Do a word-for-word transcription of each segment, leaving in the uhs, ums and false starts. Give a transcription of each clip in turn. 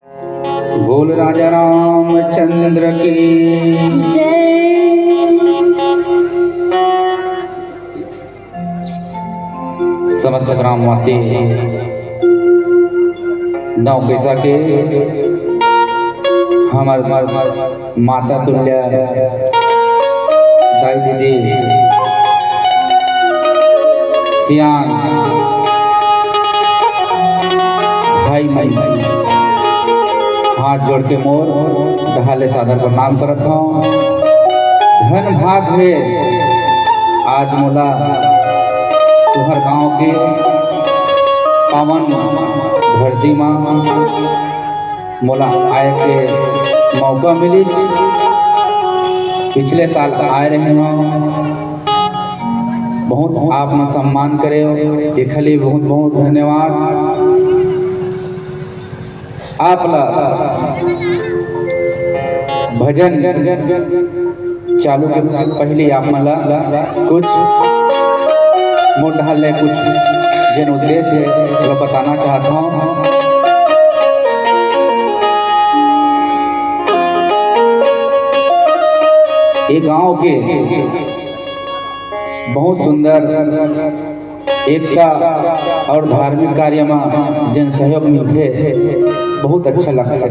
बोल राजा रामचंद्र की। जय। समस्त ग्रामवासी नौकेसा के हमर माता तुल्य दाई दीदी, सियान भाई मन, हाथ जोड़ के मोर डहार ले सादर प्रणाम करत हौं। धन भाग हे आज मोला तुहर गांव के पावन धरती मा मोला आए के मौका मिलिस। पिछले साल आए रहे हौं, बहुत आप मन सम्मान करे हो, एखर लिए बहुत बहुत धन्यवाद। आप ला भजन चालू के पहले आप मन ला कुछ मोर डहार ले कुछ जेन उद्देश्य हे, ओला बताना चाहत हौं। ये गांव के बहुत सुंदर एकता और धार्मिक कार्य मा जेन सहयोग मिलथे, बहुत अच्छा लगथे।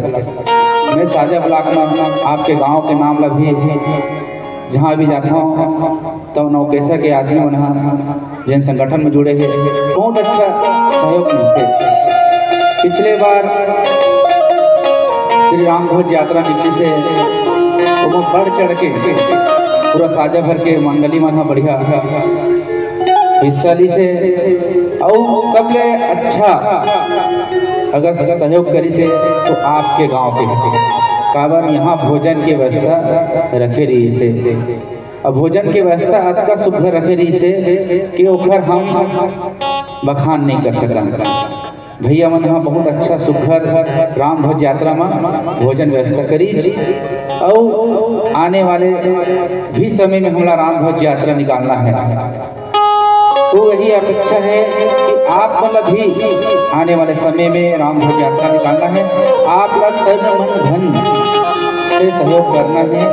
मैं साजा ब्लॉक मा आपके गांव के नाम ला भी जहाँ भी जाता हूँ, तो नौकेसा के आदमी मन ह जेन संगठन में जुड़े हे, बहुत अच्छा सहयोग मिलथे। पिछले बार श्री राम ध्वज यात्रा निकलिस हे, ओमा बढ़ चढ़ के पूरा साजा भर के मंडली मन ह बढ़िया हिस्सा लिस हे, अउ सबले अच्छा अगर सहयोग करिस हे तो आपके गांव के, काबर यहाँ भोजन के व्यवस्था रखे रहिस हे। अब भोजन के व्यवस्था अतका सुघर रखे रहिस हे कि ओखर हम बखान नहीं कर सकन। भैया मन ह बहुत अच्छा सुघर राम ध्वज यात्रा म भोजन व्यवस्था करिस, अउ आने वाले भी समय में हमला राम ध्वज यात्रा निकालना है। तो यही अपेक्षा है कि आप मन ला भी आने वाले समय में राम ध्वज यात्रा निकालना है। आप ला तन मन धन से सहयोग करना है,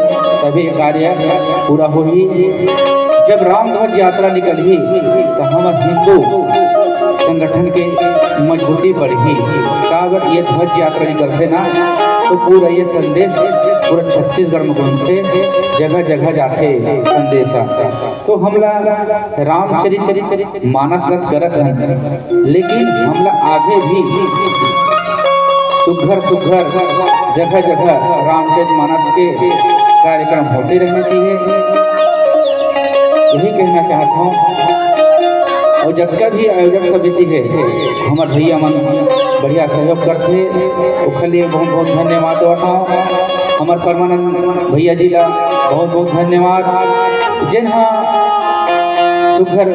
तभी ये कार्य पूरा होही। जब राम ध्वज यात्रा निकलही, तो हमर हिंदू संगठन के मजबूती बढ़ही। काबर ये ध्वज यात्रा निकलथे ना, तो पूरा ये संदेश पूरा छत्तीसगढ़ में घूमथे, जगह जगह जाथे संदेशा। तो हमला रामचरित मानस ला करत हन, लेकिन हमला आगे भी सुघर सुघर जगह जगह रामचरित मानस के कार्यक्रम होते रहना चाहिए, यही कहना चाहत हौं। अउ जतका भी आयोजक समिति हे, हमर भैया मन बढ़िया सहयोग करथे, ओखर लिए बहुत बहुत धन्यवाद देवत हौं। हमर परमानंद भैया जी ला बहुत बहुत धन्यवाद, जेन ह सुघर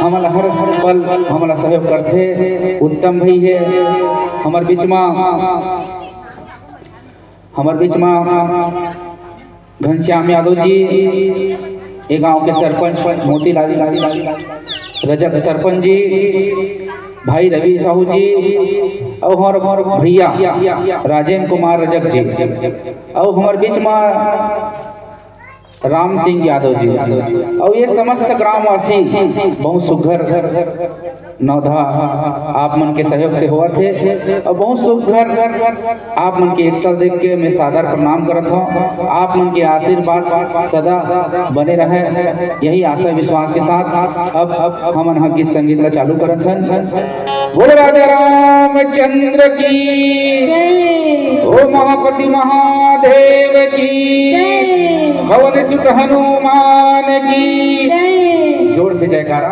हमन हर हर पल हमन ला सहयोग करथे। उत्तम भई हे हमर बीच मा, हमर बीच मा घनश्याम यादव जी, ये गांव के सरपंच मोतीलाल रजक सरपंच जी, भाई रवि साहू जी, अउ हमर, हमर भैया राजेंद्र कुमार रजक जी, अउ हमर बीच मा राम सिंह यादव जी, अउ ये समस्त ग्रामवासी बहुत सुघर नवधा आप मन के सहयोग से होवत हे, अउ बहुत सुघर आप मन के एकता देख के मैं सादर प्रणाम करत हौं। आप मन के आशीर्वाद सदा बने रहे, यही आशा विश्वास के साथ अब, अब हमन ह गीत संगीत ला चालू करत हन। बोल राजा रामचंद्र की जय। ओम महापति महादेव की जय। पवन सुत हनुमान की जय। जोर से जयकारा।